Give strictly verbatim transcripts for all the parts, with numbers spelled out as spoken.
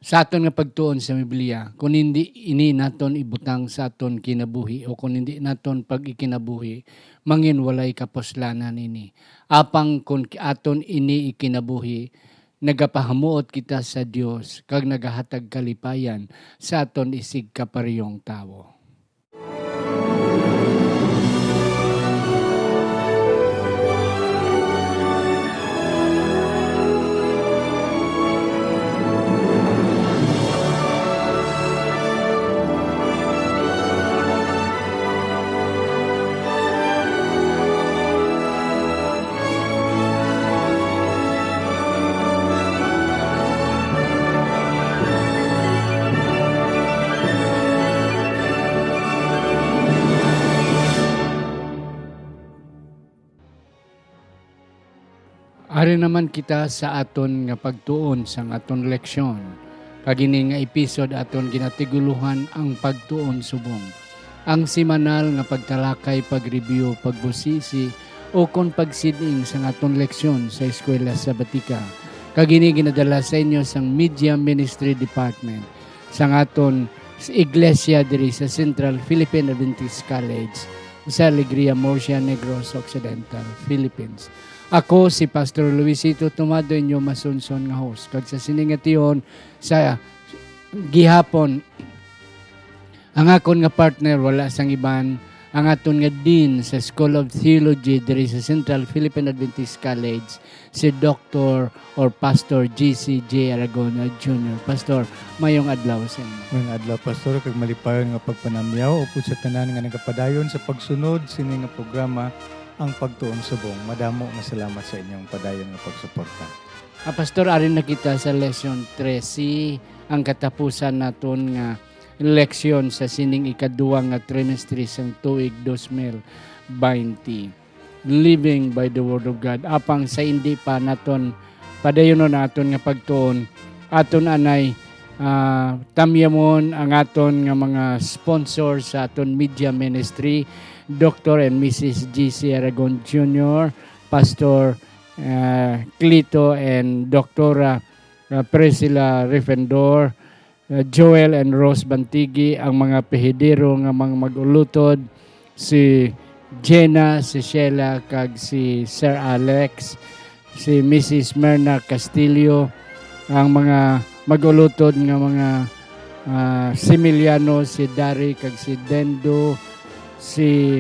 sa aton nga pagtuon sa Biblia, kon hindi ini naton ibutang sa aton kinabuhi, o kon hindi naton pag-ikinabuhi, mangin walay kapuslanan ini. Apang kon ki-, aton ini ikinabuhi, nagapahamuot kita sa Dios kag nagahatag kalipayan sa aton isigkaparehong tawo. Ari naman kita sa aton nga pagtuon sang aton leksyon, kag ini nga episode aton ginatigulohan ang pagtuon subong. Ang semanal nga pagtalakay, pag-review, pagbusisi, o kon pagsiding sang aton leksyon sa Eskwela Sabatika. Kag ini ginadala sa inyo sang Media Ministry Department sang aton s-, iglesia diri sa Central Philippine Adventist College sa Alegria, Murcia, Negros Occidental, Philippines. Ako si Pastor Luisito Tomado, inyo masunson nga host. Kag sa sini nga tion, sa gihapon, ang akon nga partner wala sang iban, ang aton nga Dean sa School of Theology diri sa Central Philippine Adventist College, si Doctor or Pastor G C J Aragon Junior. Pastor, mayong adlaw sa inyo. Mayong adlaw, Pastor, kag malipayon nga pagpanamyaw upod sa tanan nga nagapadayon sa pagsunod sini nga programa, Ang Pagtuon Subong. Madamo nga salamat sa inyong padayon nga pagsuporta. Ah, Pastor, ari na kita sa lesson trese, ang katapusan naton nga leksyon sa sining ikaduwa nga trimestre sang tuig dos mil baynte. Living by the Word of God. Apang sa indi pa naton padayonon ang aton nga pagtuon, aton anay, ah, tamyamon ang aton nga mga sponsor sa aton media ministry, Doctor and Missus G C Aragon Junior, Pastor, ah, Clito and Doktora, ah, Priscilla Refendor, uh, Joel and Rose Bantigi, ang mga pihidero nga mga mag-ulutod, si Jenna, si Sheila, kag si Sir Alex, si Missus Merna Castillo, ang mga mag-ulutod nga mga, ah, Similiano, si Dari kag si Dendo, si,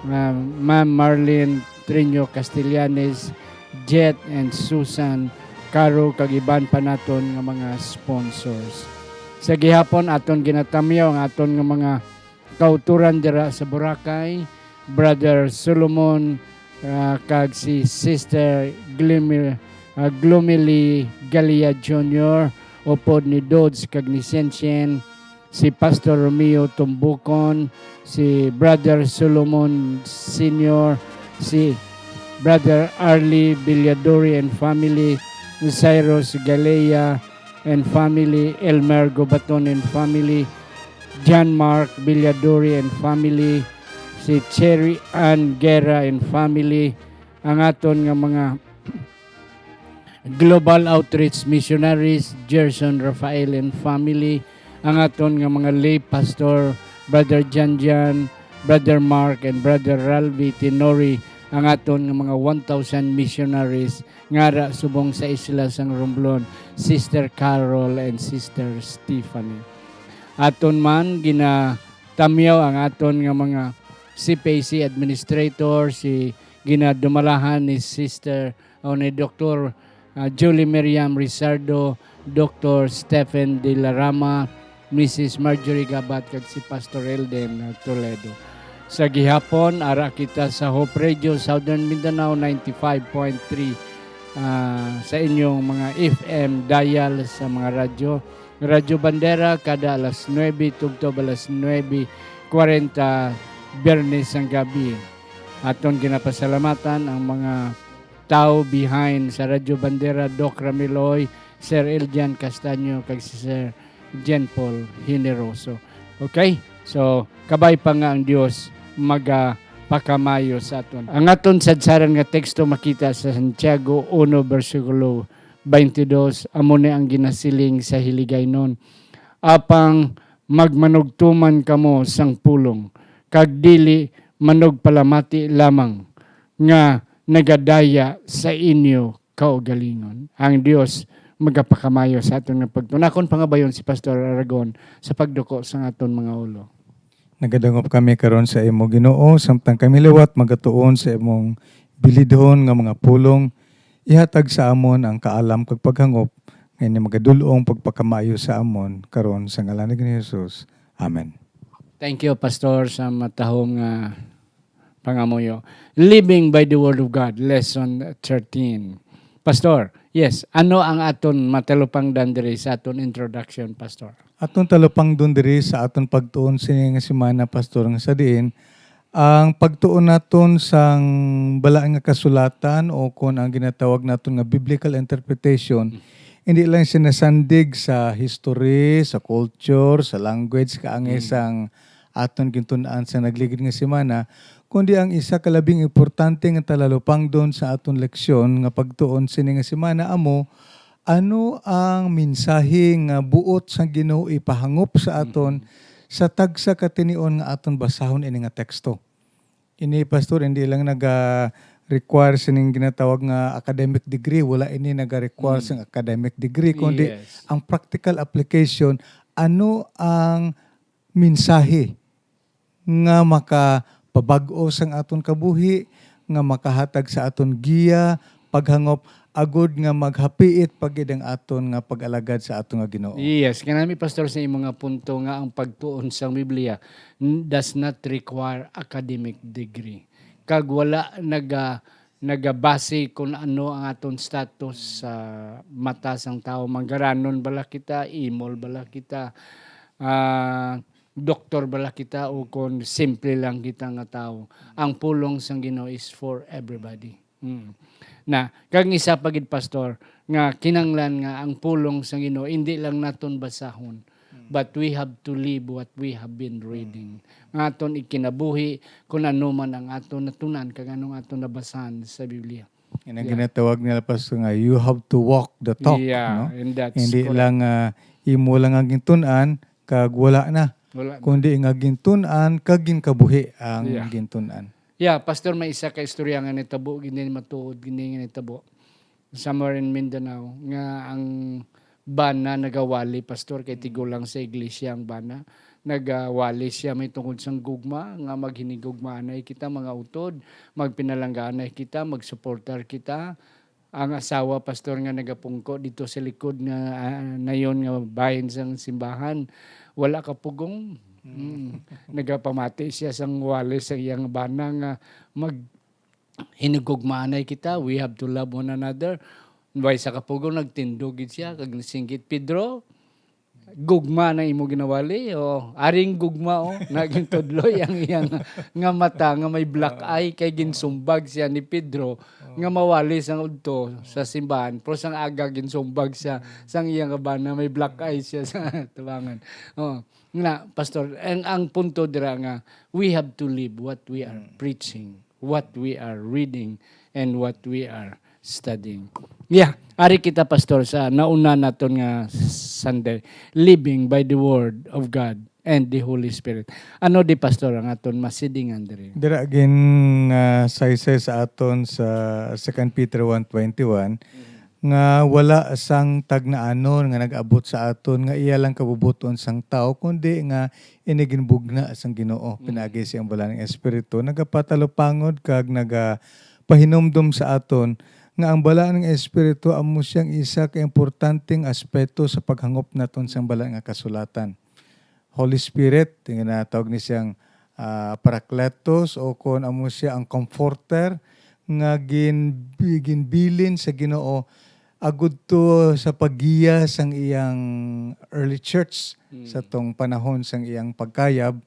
ah, Ma'am Marlene Triño Castellanes, Jet and Susan Caro, kag iban pa naton nga mga sponsors. Sa gihapon, aton ginatamyaw ang aton nga mga kautoran dira sa Boracay, Brother Solomon, ah, kag si Sister Glimi-, ah, Glumili Galia Junior, upod ni Dodds kag ni Senchen, si Pastor Romeo Tumbucon, si Brother Solomon Senior, si Brother Arlie Villadori and family, Cyrus Galea and family, Elmer Gobaton and family, John Mark Villadori and family, si Cherry Ann Guerra and family, ang aton nga mga Global Outreach Missionaries, Gerson Rafael and family, ang aton nga mga lay pastor, Brother Janjan, Brother Mark, and Brother Ralvi Tinori, ang aton nga mga one thousand missionaries nga ara subong sa isla sang Romblon, Sister Carol and Sister Stephanie. Aton man ginatamyaw ang aton nga mga C P A C administrator, si ginadumalahan ni Sister o ni Doktor, ah, Julie Miriam Rizardo, Doktor Stephen De La Rama, Missus Marjorie Gabat, kag si Pastor Elden, ah, Toledo. Sa gihapon, ara kita sa Hope Radio Southern Mindanao, ninety-five point three, ah, sa inyong mga F M dial sa mga radyo. Radyo Bandera kada alas nuebe tubtob alas nuebe kwarenta, Biyernes sang gabi. Aton ginapasalamatan ang mga tao behind sa Radyo Bandera, Doc Ramiloy, Sir Eljan Castaño, kag si Sir Jen Paul Generoso. Okay? So, kabay pa nga ang Dios magapakamayo sa aton. Ang aton sadsaran nga teksto makita sa Santiago uno, bersikulo Twenty-two, amo ni ang ginasiling sa Hiligaynon, "Apang magmanugtuman kamo sang pulong, kag dili manugpalamati lamang nga nagadaya sa inyo kaugalingon." Ang Dios magapakamayo sa aton nga pagtuon. Akon pangabayon si Pastor Aragon sa pagduko sang aton mga ulo. Nagadangop kami karon sa imo, Ginoo, samtang kami liwat magatuon sa imong bilidhon nga mga pulong. Ihatag sa amon ang kaalam kag paghangop nga ini magadul-ong pagpakamaayo sa amon karon sa ngalan ni Jesus. Amen. Thank you, Pastor, sa matahom nga pangamuyo. Living by the Word of God, Lesson thirteen. Pastor, yes, ano ang aton matalupangdan diri sa aton introduction, Pastor? Aton talupangdon diri sa aton pagtuon sini nga semana, Pastor, nga sa diin ang pagtuon naton sang Balaan nga Kasulatan, o kon ang ginatawag naton nga biblical interpretation, hindi lang siya nasandig sa history, sa culture, sa language, kaangay Mm. sang aton gintun-an sa nagligid nga semana, kundi ang isa ka labing importante nga talalupangdon sa aton leksyon nga pagtuon sini nga semana amo, ano ang mensahe nga buot sang Ginoo ipahangop sa aton Mm. sa tagsa ka tinion nga aton basahon ini nga teksto? Ini, Pastor, hindi lang naga-require sining ginatawag nga academic degree, wala ini naga-require Mm. sang academic degree, kundi Yes. ang practical application, ano ang mensahe nga makapabag-o sang aton kabuhi, nga makahatag sa aton giya, paghangop, agud nga maghapiit pa gid ang aton nga pag-alagad sa aton nga Ginoo. Yes, kanami, Pastor, sa imo nga punto nga ang pagtuon sang Biblia n-, does not require academic degree. Kag wala naga-, nagabase kung ano ang aton status sa mata sang tawo. Manggaranon bala kita, imol bala kita, ah, doktor bala kita, o kon simple lang kita nga tawo. Ang pulong sang Ginoo is for everybody. Mm. Na, kag isa pa gid, Pastor, nga kinanglan nga ang pulong sang Ginoo indi lang naton basahon, Mm. but we have to live what we have been reading. Mm. Nga aton ikinabuhi kung ano man ang aton natunan kag anong aton nabasahan sa Biblia. Yan ang Yeah. ginatawag nila, Pastor, nga, "You have to walk the talk," Yeah, no? and that's Hindi correct. lang, ah, imo lang ang gintun-an, kag wala na. Wala na. Kundi nga gintun-an, kag ginkabuhi ang Yeah. gintun-an. Yeah, Pastor, may isa ka istorya nga nitabo, gini matuod, gini nga nitabo. Somewhere in Mindanao, nga ang bana nagawali, Pastor, kay Mm. tigulang sa iglesia ang bana. Nagawali siya may tungod sang gugma, nga maghinigugmaanay kita, mga utod, magpinalanggaanay kita, magsuportar kita. Ang asawa, Pastor, nga nagapungko dito sa likod nga, ah, nayon nga bahin sang simbahan, wala ka pugong. Mm. Mm. Nagapamati siya sang wali sa iyang bana nga mag-, hinigugmaanay kita, we have to love one another. Way sa kapugong, nagtindog gid siya, kag nasinggit, "Pedro, gugma na imo ginawali, o, aring gugma, o." Naging tudloy ang iyang nga mata nga may black Ah. eye, kay ginsumbag siya ni Pedro Ah. nga mawali sang udto sa simbahan. Pero sang aga, ginsumbag siya Mm. sang iya nga bana, may black eye siya sa tabangan. Oh, na, Pastor, ang, ang punto dira nga, we have to live what we are Mm. preaching, what we are reading, and what we are studying. Yeah, ari kita, Pastor, sa nauna naton nga Sunday, living by the word of God and the Holy Spirit. Ano di, Pastor, ang aton masidingan diri? Dira gin, ah, saysay sa aton sa Second Peter one twenty-one, Mhm. nga wala sang tagnaanon nga nag-abot sa aton nga iya lang kabubot-on sang tawo, kundi nga ini ginbugna sang Ginoo, Mm. pinaagi sa iyang Balaan nga Espiritu, nagapatalupangod kag nagapahinumdom sa aton nga ang Balaan nga Espiritu amo siyang isa ka importanteng aspeto sa paghangop naton sang Balaan nga Kasulatan. Holy Spirit, ginatawag ni siyang, ah, Parakletos, o kon amo siya ang Comforter nga gin-, ginbilin sa Ginoo agud to sa paggiya sang iyang early church Mm. sa tong panahon sang iyang pagkayab,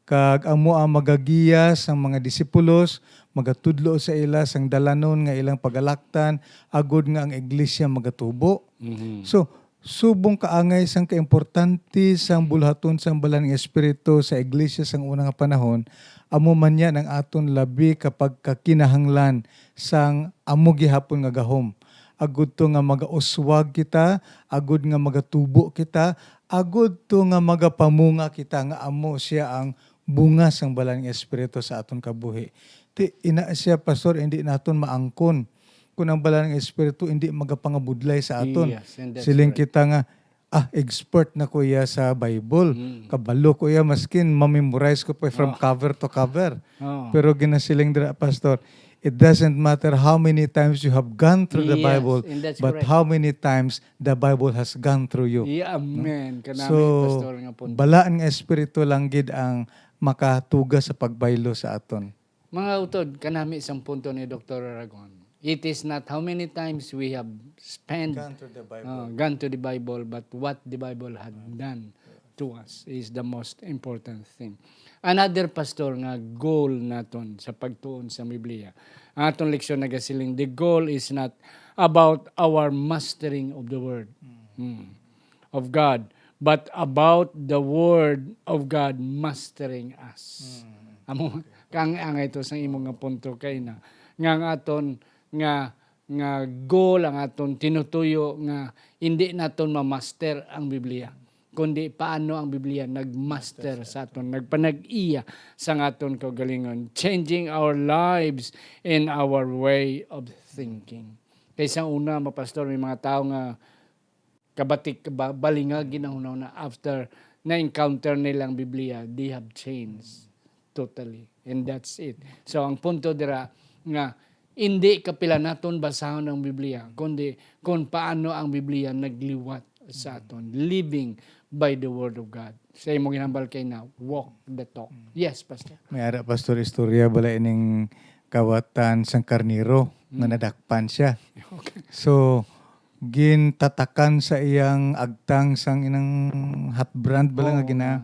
kag amo ang magagiya sang mga disipulos, magatudlo sa ila sang dalanon nga ilang pagalaktan, agud nga ang iglesia magatubo. Mhm. So, subong kaangay sang kaimportante sang buluhaton sang Balaan nga Espiritu sa iglesia sang una nga panahon, amo man niya ang aton labi ka pagkakinahanglan sang amo gihapon nga gahom. agud to nga magauswag kita, agud nga magatubo kita, agud to nga magapamunga kita nga amo siya ang bunga sang Balaan nga Espiritu sa aton kabuhi. Ti, ina siya, Pastor, hindi naton maangkon kung ang Balaan nga Espiritu hindi magapangabudlay sa aton. Yes, and that's Siling correct. kita nga, "Ah, expert na ko iya sa Bible. Mm. Kabalo ko iya, maskin ma-memorize ko pa from Oh. cover to cover." Oh. Pero ginasiling dira, Pastor, "It doesn't matter how many times you have gone through the Yes, Bible, and that's but correct. how many times the Bible has gone through you." Yeah, No? amen. Kanami, So, Pastor, nga punto. Balaan nga Espiritu lang gid ang makatuga sa pagbaylo sa aton. Mga utod, kanami sang punto ni Doktor Aragon. It is not how many times we have spent, Gone through the Bible. uh, gone to the Bible, but what the Bible had done to us is the most important thing. Another, Pastor, nga goal naton sa pagtuon sa Biblia. Ang aton leksyon nagasiling, the goal is not about our mastering of the word. Hmm. of God, but about the word of God mastering us. Mm. Amo, kang ang ito sa imo nga punto kay na, nga ang aton nga, nga goal, ang aton tinutuyo nga hindi naton ma-master ang Biblia, kundi paano ang Biblia nagmaster sa aton, nagpanag-iya sa aton kaugalingon, changing our lives and our way of thinking. Kaysa una, mga pastor, may mga tao nga kabatik, ba-, balingag ginahunahuna after na-encounter nila ang Biblia, they have changed totally. And that's it. So, ang punto dira nga, hindi kapila naton basahon ang Biblia, kundi kung paano ang Biblia nagliwat sa aton, living by the Word of God. Sa imong ginhambal kay na, walk the talk. Yes, Pastor. May ara, Pastor, istorya bala ining kawatan sang karnero nga Mm. nadakpan siya. Okay. So, gintatakan sa iyang agtang sang inang hot brand bala nga Oo. gina-,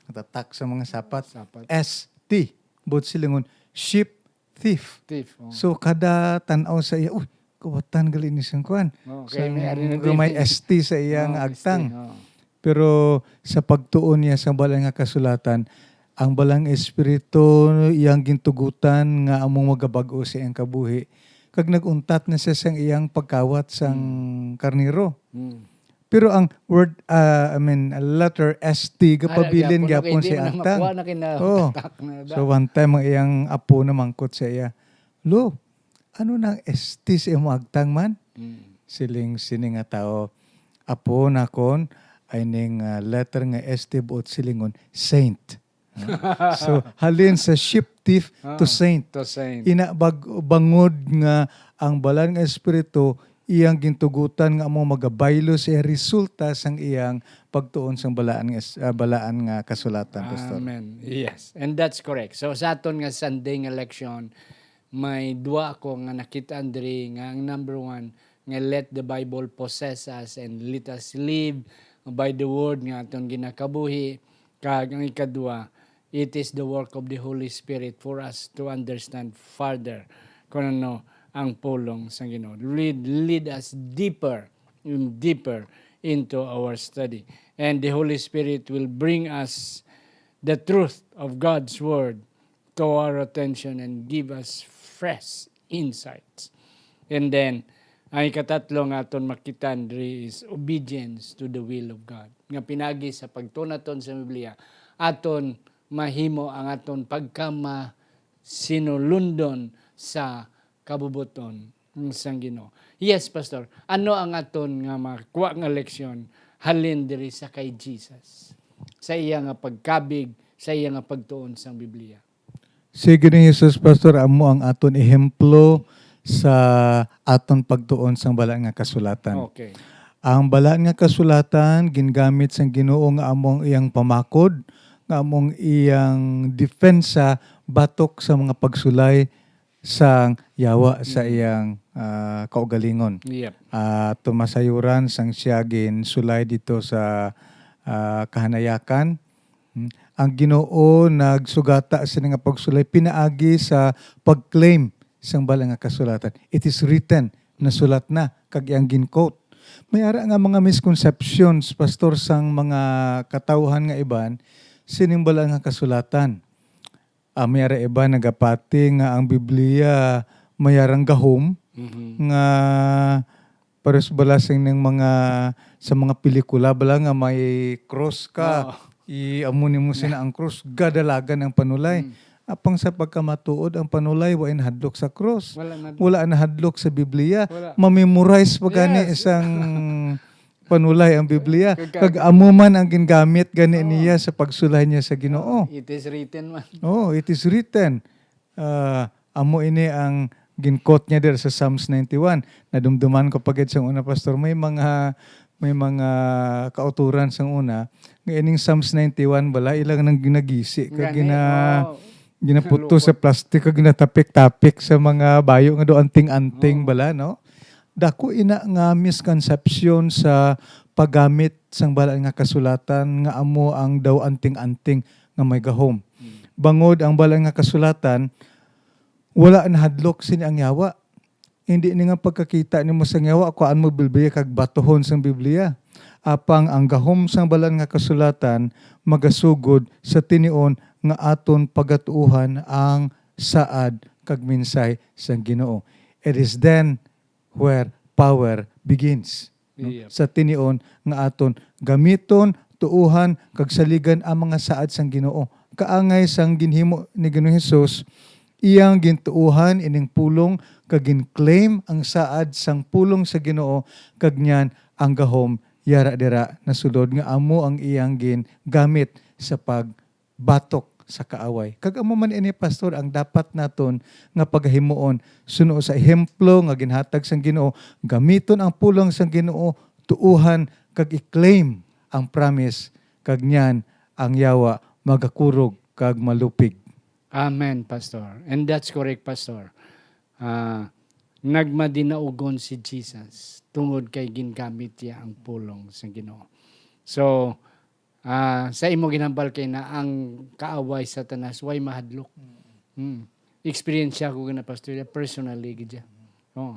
natatak sa mga sapat. Sapat. S T, buot silingon, sheep thief. Thief, oh. So, kada tan-aw sa iya, "Uy, kawatan gali ni sang kuan." Oh, Sang kay may ari na may din. S T sa iya Oh, nga may agtang. S T, oh. Pero sa pagtuon niya sa Balaan nga Kasulatan, ang Balaan nga Espiritu iyang gintugutan nga among magabag-o sa iyang kabuhi, kag nag-untat na siya sang iyang pagkawat sang Hmm. karnero. Hmm. Pero ang word, ah, I mean, letter S T, Ara, gapabilin gyapon, gyapon okay, di sa man na agtang. makuha na kay na Oh. tatak na da. So, one time, ang iyang apo namangkot sa iya, "Lo, ano nang S T sa imong agtang man?" Hmm. Siling sini nga tawo, "Apo, nakon, ay ning, ah, letter nga S T buot silingon, saint." So, halin sa sheep thief to Ah, saint. to saint. Ina bag-, bangod nga ang Balaan nga Espiritu iyang gintugutan nga amo magabaylo sa resulta sang iyang pagtuon sang balaan nga s-, ah, balaan nga kasulatan, Pastor. Amen. Yes. And that's correct. So, sa aton nga Sunday nga leksyon, may dua ako nga nakita diri nga ang number one, nga let the Bible possess us and let us live by the word nga aton ginakabuhi. Kag ang ikadua, it is the work of the Holy Spirit for us to understand further kung ano ang pulong sa Ginoo. Lead, lead us deeper and deeper into our study. And the Holy Spirit will bring us the truth of God's word to our attention and give us fresh insights. And then, ang ikatatlo nga aton makita diri is obedience to the will of God. Nga pinagi sa pagtuon naton sa Biblia, aton mahimo ang aton pagkamasinulundon sa kabubuton sang Ginoo. Yes, Pastor. Ano ang aton nga makuha nga leksyon halin diri sa kay Jesus? Sa iya nga pagkabig, sa iya nga pagtuon sang Biblia. Si Ginoong Jesus, Pastor, amo ang aton ehemplo sa aton pagtuon sang Balaan nga Kasulatan. Okay. Ang Balaan nga Kasulatan gingamit sang Ginoo nga amo ang iyang pamakod, nga amo ang iyang depensa batok sa mga pagsulay sang yawa sa Mm. iyang, ah, kaugalingon. Yep. Ah, tumasayuran sang siya ginsulay dito sa, ah, kahanayakan, Hmm. Ang Ginoo nagsugata sini nga pagsulay pinaagi sa pag-claim sang Balaan nga Kasulatan. It is written, nasulat na, kag iyang gin-quote. May ara nga mga misconceptions, Pastor, sang mga katawhan nga iban sining Balaan nga Kasulatan. Ah, may ara iban nagapati nga ang Biblia may arang gahom Mhm. nga Pares bala sing ning mga, sa mga pelikula bala nga may cross ka, Oo. i-, amo nimo sina ang cross, gadalagan ang panulay. Mm. Apang sa pagkamatuod, ang panulay wa nahadlok sa cross. Wala na. Wala nahadlok sa Biblia. Wala. Ma-memorize pa gani Yes. isang panulay ang Biblia. Kag Kag amo man ang gingamit gani Oo. niya sa pagsulay niya sa Ginoo. It is written man. Oh, it is written. Ah, amo ini ang gin-quote niya diri sa Psalms ninety-one. Nadumduman ko pa gid sang una, Pastor, may mga, may mga kauturan sang una nga ining Psalms ninety-one bala, ilang nang ginagisi kag Gani, gina-, oh. ginaputo sa Lupot. plastic kag ginatapik-tapik sa mga bayo nga daw anting-anting Oh. bala, no? Dako ina nga misconception sa paggamit sang Balaan nga Kasulatan nga amo ang daw anting-anting nga may gahom. Mm. Bangod ang Balaan nga Kasulatan, wala nahadlok sini ang yawa. Hindi ni nga pagkakita nimo sang yawa, kuhaan mo Biblia kag batuhon sang Biblia. Apang ang gahom sang Balaan nga Kasulatan magasugod sa tinion nga aton pagatuohan ang saad kag mensahe sang Ginoo. It is then where power begins, no? Yep. Sa tinion nga aton gamiton, tuohan, kag saligan ang mga saad sang Ginoo. Kaangay sang ginhimo ni Ginoong Hesus, iyang gintuohan ining pulong kag gin-claim ang saad sang pulong sa Ginoo, kag niyan ang gahom yara dira nasulod nga amo ang iyang gingamit sa pagbatok sa kaaway. Kag amo man ini, Pastor, ang dapat naton nga pagahimuon suno sa ehemplo nga ginhatag sang Ginoo. Gamiton ang pulong sang Ginoo, tuohan kag i-claim ang promise, kag niyan ang yawa magakurog kag malupig. Amen, Pastor. And that's correct, Pastor. Ah, nagmadinaugon si Jesus tungod kay gingamit niya ang pulong sa Ginoo. So, ah, sa imo ginhambal kay na ang kaaway, Satanas, way mahadlok. Mm. Mm. Eksperyensya ko gina, Pastor, personally gid siya. Mm. Oo.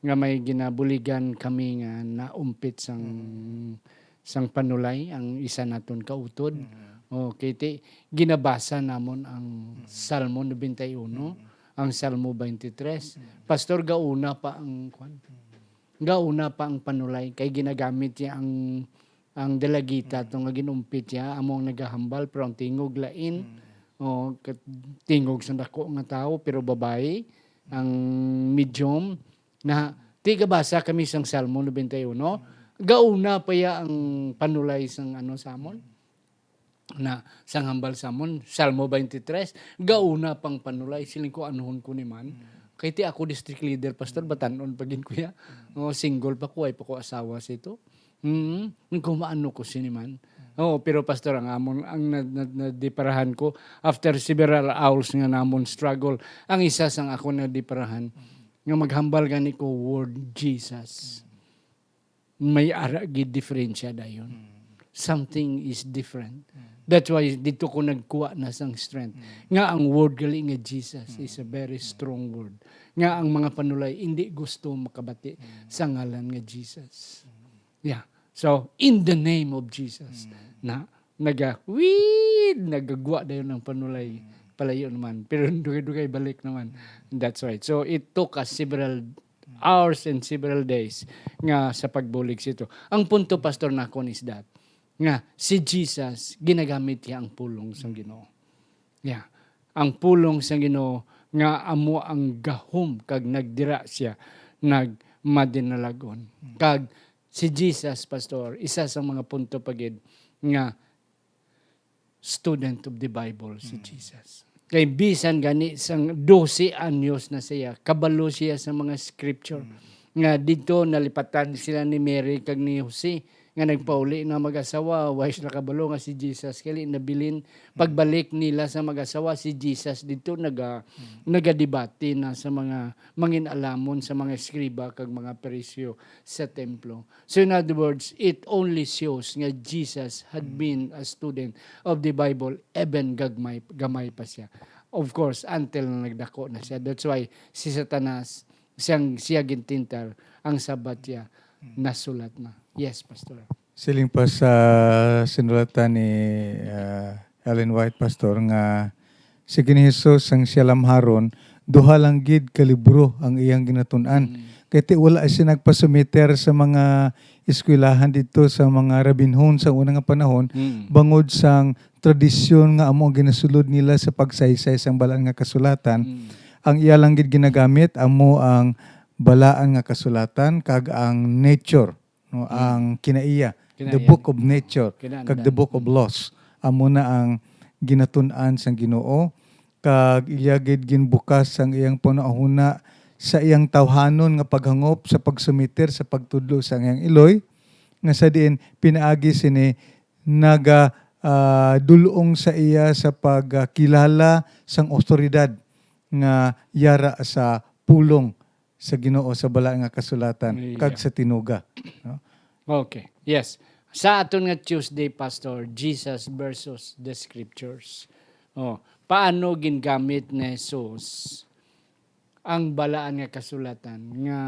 Nga may ginabuligan kami nga naumpit sang, Mm. sang panulay ang isa naton kautod. Mm. Okay, ti, ginabasa namon ang Mm. Salmo ninety-one, Mm. ang Salmo twenty-three. Mm. Pastor, gauna pa ang, kwan? Mm. Gauna pa ang panulay, kay ginagamit niya ang, ang dalagita Mm. to nga ginumpit niya, amo ang nagahambal, pero ang tingog lain. Mm. O, kat-, tingog sa dako nga tawo, pero babayi, ang medium, na, ti, gabasa kami sang Salmo ninety-one, gauna pa ya ang panulay sang, ano, sa amon, na sang hambal sa amon, Salmo twenty-three, gauna pang panulay, siling ko, anuhon ko ni man. Mm. Kay ti ako district leader, Pastor, batan-on pa gid ko ya. Mm. O, single pa ko, ay pa ko asawa sa ito. Mm, kung maano ko sini man. Mm. Oo, pero, Pastor, ang amon, ang na-, na-, nadiparahan ko, after several hours nga namon struggle, ang isa sang ako nadiparahan, Mm. nga maghambal gani ko, word Jesus. Mm. May ara gid diferensya dayon. Mm. Something is different. Mm. That's why dito ko nagkuha na sang strength. Mm. Nga ang word gali nga Jesus Mm. is a very Mm. strong word. Nga ang mga panulay hindi gusto makabati Mm. sa ngalan nga Jesus. Mm. Yeah. So, in the name of Jesus, Mm. na naga-, wid, nagagwa dayon ang panulay. Mm. Palayo naman. Pero dugay-dugay balik naman. Mm. That's right. So, it took us several hours and several days nga sa pagbulig sito. Ang punto, Pastor, nakon is that, nga si Jesus, ginagamit niya ang pulong sang Ginoo. Yeah. Ang pulong sang Ginoo nga amo ang gahom kag nagdira siya nagmadinalagon. Mm. Kag si Jesus, Pastor, isa sa mga punto pa gid nga student of the Bible si Mm. Jesus. Kay bisan gani sang dose anyos na siya, kabalo siya sa mga scripture Mm. nga didto nalipatan sila ni Mary kag ni Jose nga nagpauli na mag-asawa, wa sila kabalo nga si Jesus gali nabilin. Mm. Pagbalik nila sa mag-asawa, si Jesus didto naga-, Mm. nagadebate na sa mga mangin-alamon, sa mga eskriba kag mga Pariseo sa templo. So, in other words, it only shows nga Jesus had Mm. been a student of the Bible, even gagmay, gamay pa siya. Of course, until na nagdako na siya. That's why si Satanas, siyang, siya gintintar, ang sabat niya, Mm. nasulat na. Yes, Pastor. Siling pa sa sinulatan ni, ah, Ellen White, Pastor, nga si Ginoong Jesus ang siya lamharon, duha lang gid ka libro ang iyang ginatun-an. Mm. Kay ti wala siya nagpasumiter sa mga eskwelahan didto sa mga rabinhon sa una nga panahon, Mm. bangod sang tradisyon nga amo ang ginasulod nila sa pagsaysay sang Balaan nga Kasulatan. Mm. Ang iya lang gid ginagamit amo ang Balaan nga Kasulatan kag ang nature, no, Mm. ang kinaiya, the Kinaiya. Book of Nature, Kinaiya. Kag the Book of Mm. Laws. Amo na ang ginatun-an sang Ginoo, kag iya gid ginbukas ang iyang panahona sa iyang tawhanon nga paghangop sa pagsumiter sa pagtudlo sa iyang iloy, nga sa diin pinaagi sini naga, ah, dul-ong sa iya sa pagkilala sang awtoridad nga yara sa pulong sa Ginoo sa Balaan nga Kasulatan Iya. kag sa tinuga, no? Okay. Yes. Sa aton nga Tuesday, Pastor, Jesus versus the Scriptures. Oh, paano gingamit ni Jesus ang Balaan nga Kasulatan nga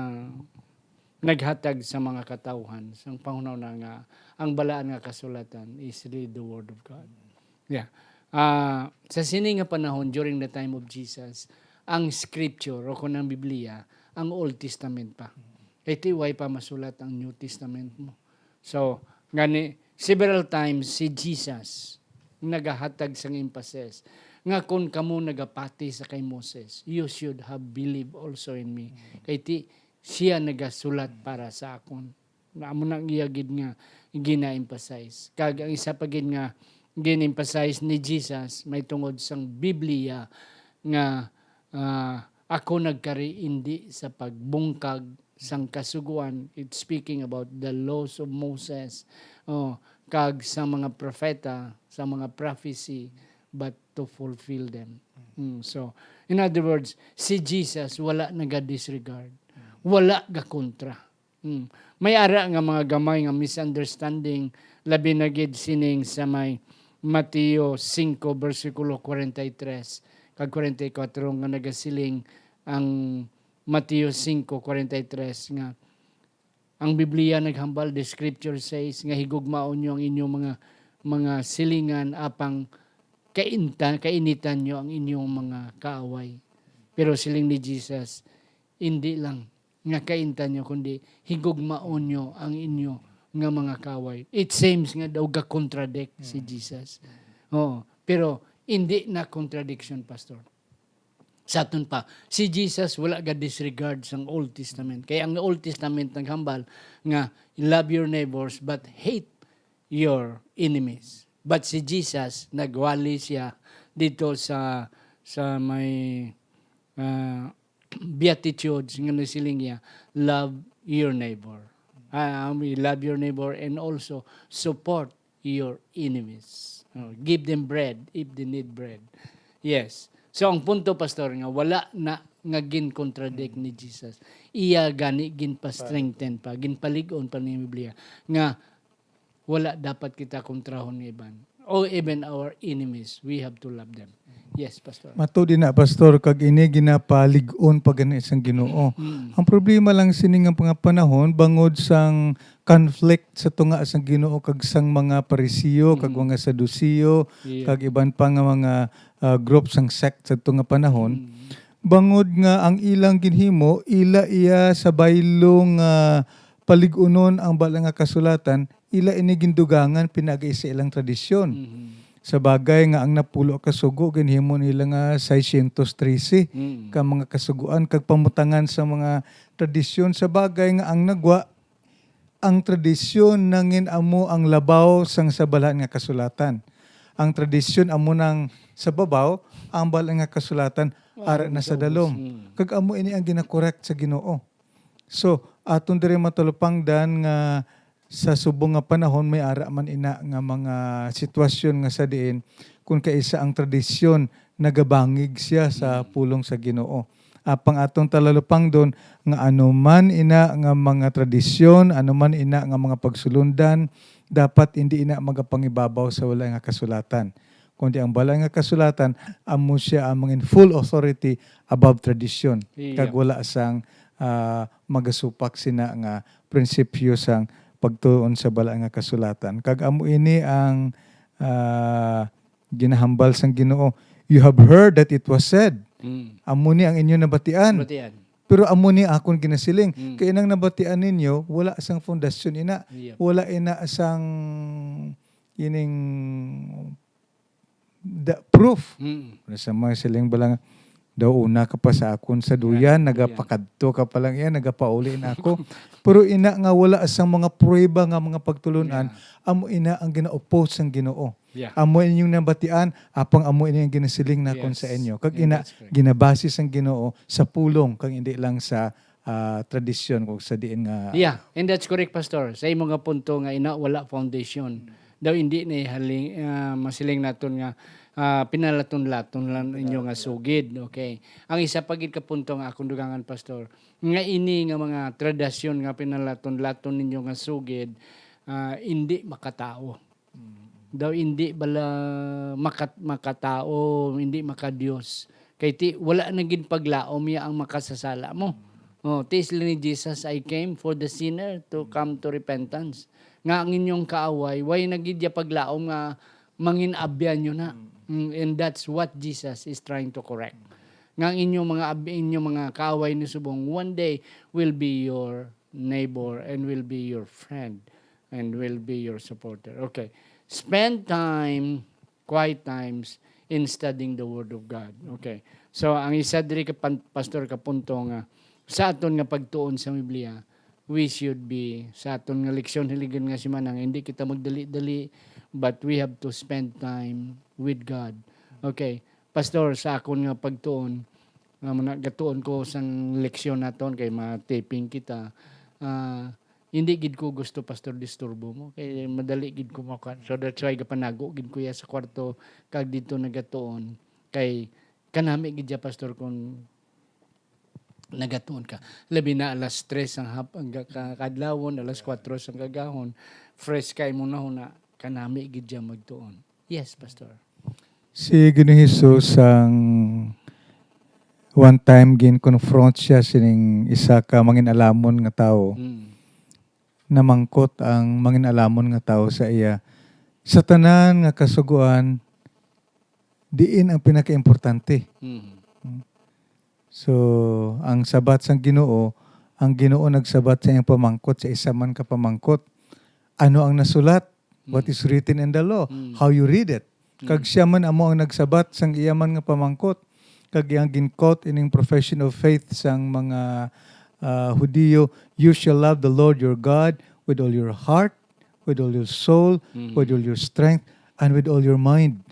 naghatag sa mga katawhan sang panghunahuna nga ang Balaan nga Kasulatan is really the Word of God? Yeah. Ah, sa sini nga panahon, during the time of Jesus, ang scripture o kung ang Biblia, ang Old Testament pa. Kay ti way pa masulat ang New Testament mo. So, gani, several times si Jesus nagahatag sang emphasis nga kung kamo nagapati sa kay Moses, you should have believed also in me. Kay ti, siya nagasulat para sa akon. Na amo na ang iya gid nga gina-emphasize. Kag ang isa pa gid nga gin-emphasize ni Jesus may tungod sang Biblia nga, ah, ako nagkari indi sa pagbungkag sang kasugoan. It's speaking about the laws of Moses, oh, kag sa mga propeta, sa mga prophecy, but to fulfill them. Mm, so, in other words, si Jesus wala naga-disregard. Wala gakontra. Hmm. May ara nga mga gamay nga misunderstanding, labi na gid sining sa may Mateo singko, bersikulo kwarenta y tres kag kwarenta y kuwatro, nga nagasiling ang Mateo singko kwarenta y tres nga ang Biblia naghambal, "The scripture says," nga higugmaon nyo ang inyong mga, mga silingan, apang kainta-, kainitan nyo ang inyong mga kaaway. Pero siling ni Jesus, "Indi lang nga kaintan nyo, kundi higugmaon nyo ang inyo nga mga kaaway." It seems nga daw ga-contradict si Mm. Jesus. Oo. Pero hindi na contradiction, Pastor. Sa aton pa, si Jesus wala ga-disregard sang Old Testament. Kaya ang Old Testament naghambal nga, "Love your neighbors but hate your enemies." But si Jesus, nagwali siya dito sa, sa may, ah, Beatitudes nga nasiling niya, "Love your neighbor." Ah, um, love your neighbor and also support your enemies. Oh, give them bread if they need bread. Yes. So, ang punto, Pastor, nga wala na nga gin-contradict ni Jesus. Iya gani ginpa-strengthen pa, ginpalig-on pa ni Biblia nga wala dapat kita kontrahon nga iban. Or even our enemies, we have to love them. Yes, Pastor. Matuod ina, Pastor, kag ini ginapalig-on pa gani sang Ginoo. Mm. Ang problema lang sini nga mga panahon, bangod sang conflict sa tunga sang Ginoo kag sang mga Pariseo, kag Mm. mga Saduceo, Yeah. kag iban pa nga mga, ah, group sang sect sa tunga panahon, Mm. bangod nga ang ilang ginhimo, ila iya sa baylo nga palig-unon ang Balaan nga Kasulatan, ila ini gindugangan pinaagi sa ilang tradisyon. Mhm. Sa bagay nga ang napulo ka sugo ginhimo nila nga seiscientos trese Mm. ka mga kasugoan kag pamutangan sa mga tradisyon. Sa bagay nga ang nagwa, ang tradisyon nangin amo ang labaw sang sa Balaan nga Kasulatan. Ang tradisyon amo nang sa babaw, ang Balaan nga Kasulatan ara na sa dalom. Mm. Kag amo ini ang ginakorek sa Ginoo. So, aton diri matalupangdan nga sa subong nga panahon may ara man ina nga mga sitwasyon nga sa diin kun kaisa ang tradisyon nagabangig siya sa Mm. pulong sa Ginoo. Apang aton talalupangdon nga ano man ina nga mga tradisyon, ano man ina nga mga pagsulundan, dapat indi ina magapangibabaw sa wala nga kasulatan. Kundi ang Balaan nga Kasulatan, amo sia ang mangin full authority above tradisyon. Iya. Kag wala sang, ah, magasupak sina nga prinsipyo sang pagtuon sa Balaan nga Kasulatan. Kag amo ini ang, ah, ginahambal sang Ginoo, "You have heard that it was said." Mm. Amo ni ang inyo nabatian. Nabatian. Pero amo ni akon ginasiling. Mm. Kay inang nabatian ninyo, wala sang foundation ina. Yep. Wala ina sang ining da, proof. Mm. Ano sa mga siling ba lang, daw una ka pa sa akon sa duyan, Yeah, nagapakadto ka pa lang yan, nagapauli na ako. Pero ina nga wala sang mga pruweba nga mga pagtulun-an, Yeah. amo ina ang gina-oppose sang Ginoo. Yeah. Amo inyong nabatian, apang amo ini ang ginasiling nakon Yes. sa inyo. Kag And ina, that's correct. ginabase sang Ginoo sa pulong, kag hindi lang sa ah, tradisyon kung sa diin nga Yeah, and that's correct, Pastor. Sa imo nga punto nga ina, wala foundation. Daw hindi ni haling, ah, masiling naton nga ah, pinalaton-laton lang inyo nga sugid. Okay. Ang isa pa gid ka punto nga akong dugangan, Pastor, nga ini nga mga tradisyon nga pinalaton-laton ninyo nga sugid, ah, hindi makatao. Daw hindi bala makat makatao, hindi makadios. Kay ti wala na gid paglaom ya ang makasasala mo. Oh, ti sila ni Jesus, "I came for the sinner to come to repentance." Nga ang inyong kaaway, way na gid ya paglaom nga mangin-abyan nyo na. Mm, and that's what Jesus is trying to correct. Nga ang inyong mga ab- inyong mga kaaway ni subong one day will be your neighbor and will be your friend and will be your supporter. Okay. Spend time, quiet times in studying the Word of God. Okay. So, ang isa diri ka pan- pastor ka punto nga sa aton nga pagtuon sa Biblia, we should be sa aton nga leksyon hiligan nga semana nga hindi kita magdali-dali, but we have to spend time with God. Okay. Pastor, sa akon nga pagtuon, nga mana- gatuon ko sang leksyon naton kay ma-taping kita. Ah, hindi gid ko gusto, Pastor, disturbo mo kay madali gid ko makuan. So that's why gapanago gid ko ya sa kwarto kag dito nagatuon kay kanami gid ya, Pastor, kung nagatuon ka. Labi na alas tres ang hap ang ga- ka- kadlawon, alas kuwatro sang kagahon, fresh kay mo na huna, kanami gid ya magtuon. Yes, Pastor. Si Ginoong Jesus ang one time gin-confront siya sining isa ka mangin-alamon nga tawo. Mm. Namangkot ang mangin-alamon nga tawo sa iya, "Sa tanan nga kasugoan, diin ang pinakaimportante?" Mm. So, ang sabat sang Ginoo, ang Ginoo nagsabat sa iyang pamangkot, sa isa man ka pamangkot, "Ano ang nasulat? What Mm. is written in the law? Mm. How you read it?" Kag Mm. siya man amo ang nagsabat sang iya man nga pamangkot. Kag iyang gin-quote ining profession of faith sang mga, ah, Hudiyo, "You shall love the Lord your God with all your heart, with all your soul, Mm. with all your strength, and with all your mind."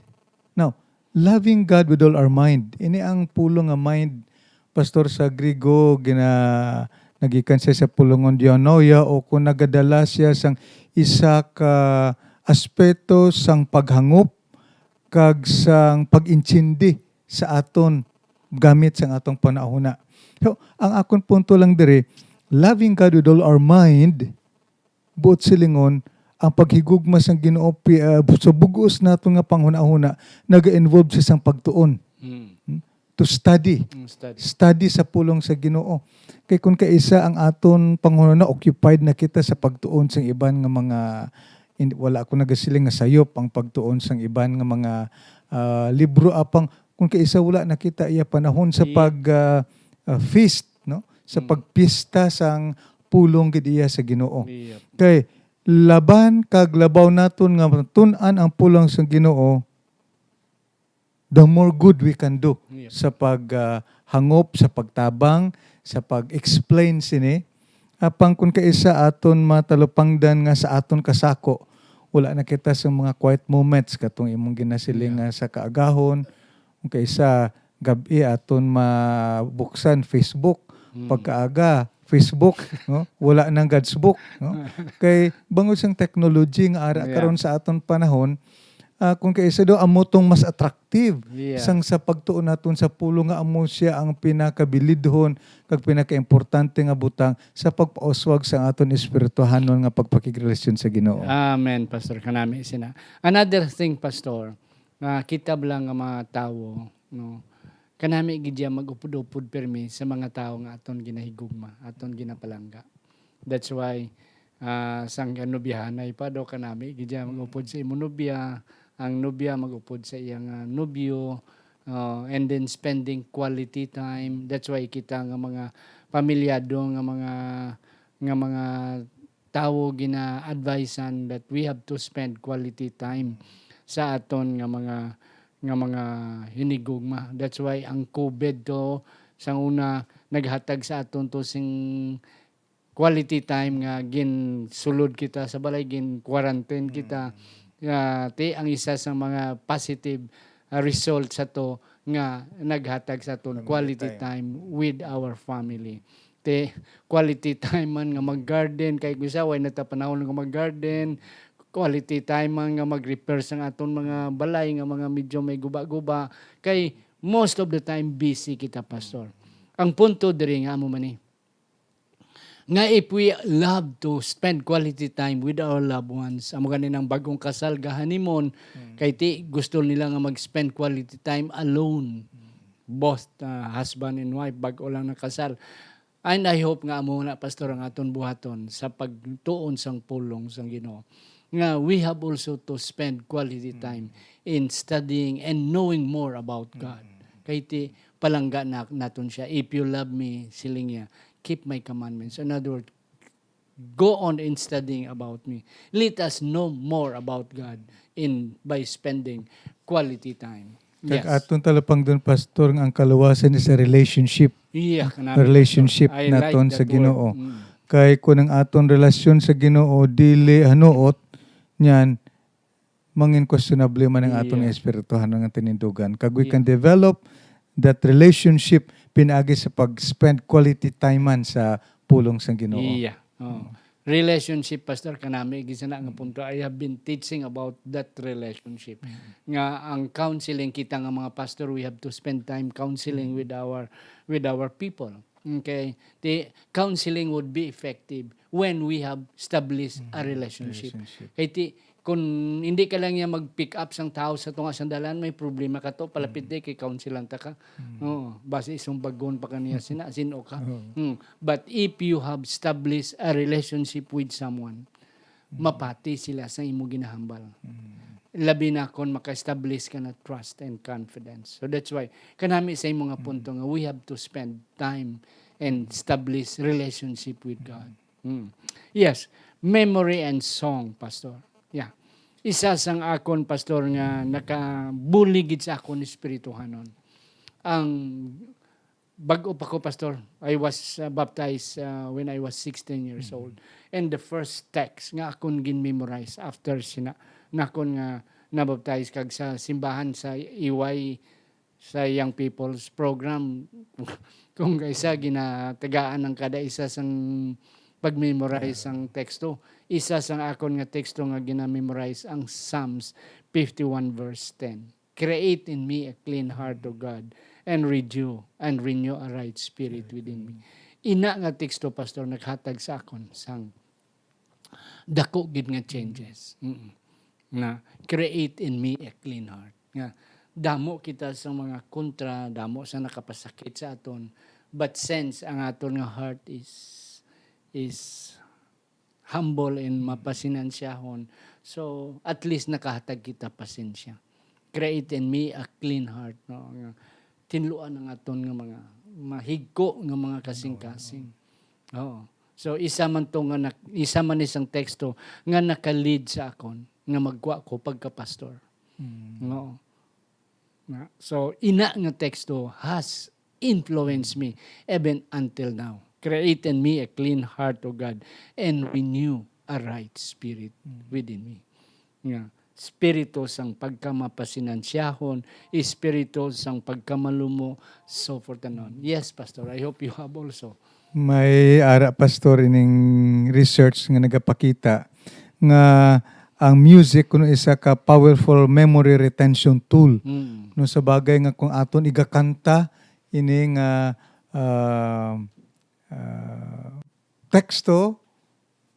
Now, loving God with all our mind. Ini ang pulong nga mind, Pastor, sa Griego, gina-, nagikan siya sa pulongon dianoia, o kung nagadala siya sang isa ka aspeto sang paghangop kag sang pag-intindi sa aton gamit sang atong panahona. So, ang akon punto lang diri, loving God with all our mind, buot silingon, ang paghigugma sang Ginoo pi-, ah, sa bug-os naton nga panghunahuna naga-involve siya sang pagtuon. Mm. Hmm? To study. Mm, study. Study sa pulong sa Ginoo. Kay kung kaisa ang aton panghunahuna, occupied na kita sa pagtuon sang iban nga mga, in-, wala ako nagasiling nga sayop ang pagtuon sang iban nga mga, ah, libro, apang kung kaisa wala na kita iya panahon sa Iya. pag, ah, ah, feast, no? Sa Mm. pagpista sang pulong gid iya sa Ginoo. Iya. Kay laban kag labaw naton nga matun-an ang pulong sa Ginoo, the more good we can do Iya. sa pag, ah, hangop, sa pagtabang, sa pag-explain sini. Apang kung kaisa aton matalupangdan nga sa aton kasako, wala na kita sa mga quiet moments katong imong ginasiling Yeah. nga sa kaagahon, kung kaisa gab-i aton mabuksan Facebook, Mm. pagkaaga Facebook, no? Wala nang God's book, no? Kay bangod sang technology nga ara Yeah. karon sa aton panahon, ah, kung kaisa daw amo tong mas attractive Yeah. sang sa pagtuon naton sa pulong nga amo siya ang pinakabilidhon kag pinakaimportante nga butang sa pagpauswag sa aton espirituhanon nga pagpakigrelasyon sa Ginoo. Amen, Pastor. Kanami sina. Another thing, Pastor, nga kita lang nga mga tawo, no, kanami gid ya mag-upod-upod pirmi sa mga tawo nga aton ginahigugma, aton ginapalangga. That's why, ah, sang nobyahanay pa daw, kanami gid ya mag-upod sa imo nobya, ang nobya mag-upod sa iyang, ah, nobyo, Oh, and then spending quality time. That's why kita nga mga pamilyado nga mga, nga mga tawo gina-advisean that we have to spend quality time sa aton nga mga, nga mga hinigugma. That's why ang COVID to, sang una, naghatag sa aton to sing quality time nga ginsulod kita sa balay, gin-quarantine kita. Mm. Ah, ti ang isa sa mga positive, ah, result sa to nga naghatag sa aton Family quality time. time with our family. Ti quality time man nga mag-garden, kay kung sa way na ta panahon nga mag-garden, quality time man nga mag-repair sang aton mga balay nga mga medyo may guba-guba, kay most of the time busy kita, Pastor. Ang punto diri nga amo man ni, nga if we love to spend quality time with our loved ones, amo gani nang bagong kasal ga-honeymoon, Mm. kay ti gusto nila nga mag-spend quality time alone. Both, uh, husband and wife, bag-o lang nakasal. And I hope nga amo na, Pastor, ang aton buhaton sa pagtuon sang pulong sang Ginoo, nga we have also to spend quality Mm. time in studying and knowing more about God. Mm. Kay ti palangga na naton siya. "If you love me," siling niya, "keep my commandments." In other words, go on in studying about me. Let us know more about God in, by spending quality time. Kag Yes. aton talapangdon, Pastor, nga ang kaluwasan is a relationship. Yeah, kanami, Relationship Pastor. I like naton that sa Ginoo. word. Mm. Kay kung ang aton relasyon sa Ginoo dili hanuot, niyan, mangin questionable man ang aton Yeah. espirituhanon nga tinindugan. Kag we Yeah. can develop that relationship pinaagi sa pag-spend quality time man sa pulong sang Ginoo. Iya. Oh. Relationship, Pastor, kanami gid sana nga punto. I have been teaching about that relationship. Mm. Nga ang counseling, kita nga mga pastor, we have to spend time counseling Mm. with our, with our people. Okay? The counseling would be effective when we have established a Mm, relationship. relationship. Kay ti, kung hindi ka lang niya mag-pick up sang tao sa tunga sang dalan, may problema ka to, palapit Mm. di kay counselan ta ka. Mm. Oo, basi isumbagon pa ka niya, sina, sino ka. Oo. Mm. But if you have established a relationship with someone, Mm. mapati sila sa imo ginahambal. Mm. Labi na kung maka-establish ka na trust and confidence. So that's why, kanami sa imo nga Mm. punto nga we have to spend time and establish relationship with Mm. God. Mm. Yes, memory and song, Pastor. Yeah. Isa sang akon, Pastor, nga nakabulig gid sa akon espirituhanon. Ang bag-o pa ko, Pastor, I was, uh, baptized, uh, when I was sixteen years Mhm. old. And the first text nga akon gin-memorize after sina, nakon nga nabaptize kag sa simbahan sa E Y, sa Young People's Program, kung kaisa ginatagaan ang kada isa sang pag-memorize sang teksto. Isa sang akon nga teksto nga gina-memorize ang Psalms fifty-one verse ten. "Create in me a clean heart, O God, and renew, and renew a right spirit within me." Ina nga teksto, Pastor, naghatag sa akon sang dako gid nga changes. Mm. Nga, "Create in me a clean heart." Nga, damo kita sa mga kontra, damo sa nakapasakit sa aton. But since ang aton nga heart is, is humble and mapasinansyahon, so at least nakahatag kita pasensya. "Create in me a clean heart," no? Nga, tinluan ang aton nga mga mahigko nga mga kasing-kasing. Oo. So, isa man to nga nak-, isa man isang teksto nga naka-lead sa akon nga magwa ko pagka-pastor. Mm. Oo. Na, so, ina nga teksto has influenced me even until now. "Create in me a clean heart, O God, and renew a right spirit Mm. within me." Nga, espiritu sang pagkamapasinansyahon, espiritu sang pagkamalumo, so forth and on. Yes, Pastor, I hope you have also. May ara, Pastor, ining research nga nagapakita nga ang music kuno isa ka powerful memory retention tool. Mm. No, sa bagay nga kung aton igakanta ini nga, ah, ah, teksto,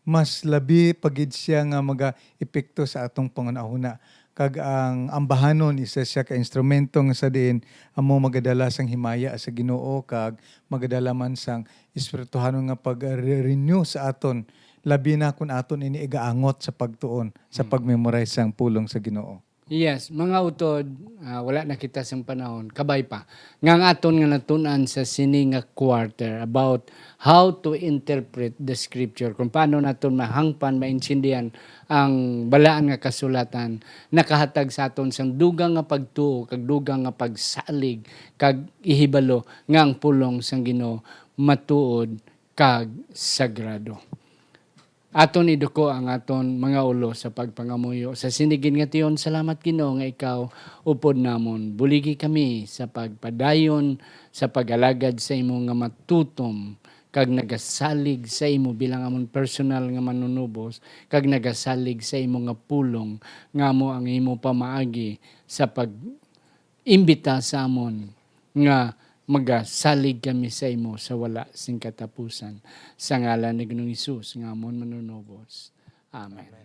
mas labi pa gid siya nga maga-epekto sa atong panghunahuna. Kag ang ambahanon, isa siya ka instrumento nga sa diin amo magadala sang himaya sa Ginoo kag magadala man sang espirituhanon nga pag-renew sa aton, labi na kon aton ini igaangot sa pagtuon, sa Mm. pag-memorize sang pulong sa Ginoo. Yes, mga utod, ah, wala na kita sang panahon, kabay pa. Nga ang aton nga natun-an sa sini nga quarter about how to interpret the scripture, kung paano naton mahangpan, maintindihan ang balaan nga kasulatan, nakahatag sa aton sang dugang nga pagtuo, kag dugang nga pagsalig, kag ihibalo nga ang pulong sang Ginoo matuod kag sagrado. Aton iduko ang aton mga ulo sa pagpangamuyo. Sa sini gid nga tion, salamat, Ginoo, nga ikaw upod namon. Buligi kami sa pagpadayon sa pag-alagad sa imo nga matutom, kag nagasalig sa imo bilang amon personal nga manunubos, kag nagasalig sa imo nga pulong nga amo ang imo pamaagi sa pag-imbita sa amon nga magasalig kami sa imo sa wala sing katapusan. Sa ngalan ni Ginoong Hesus nga amon Manunubos. Amen.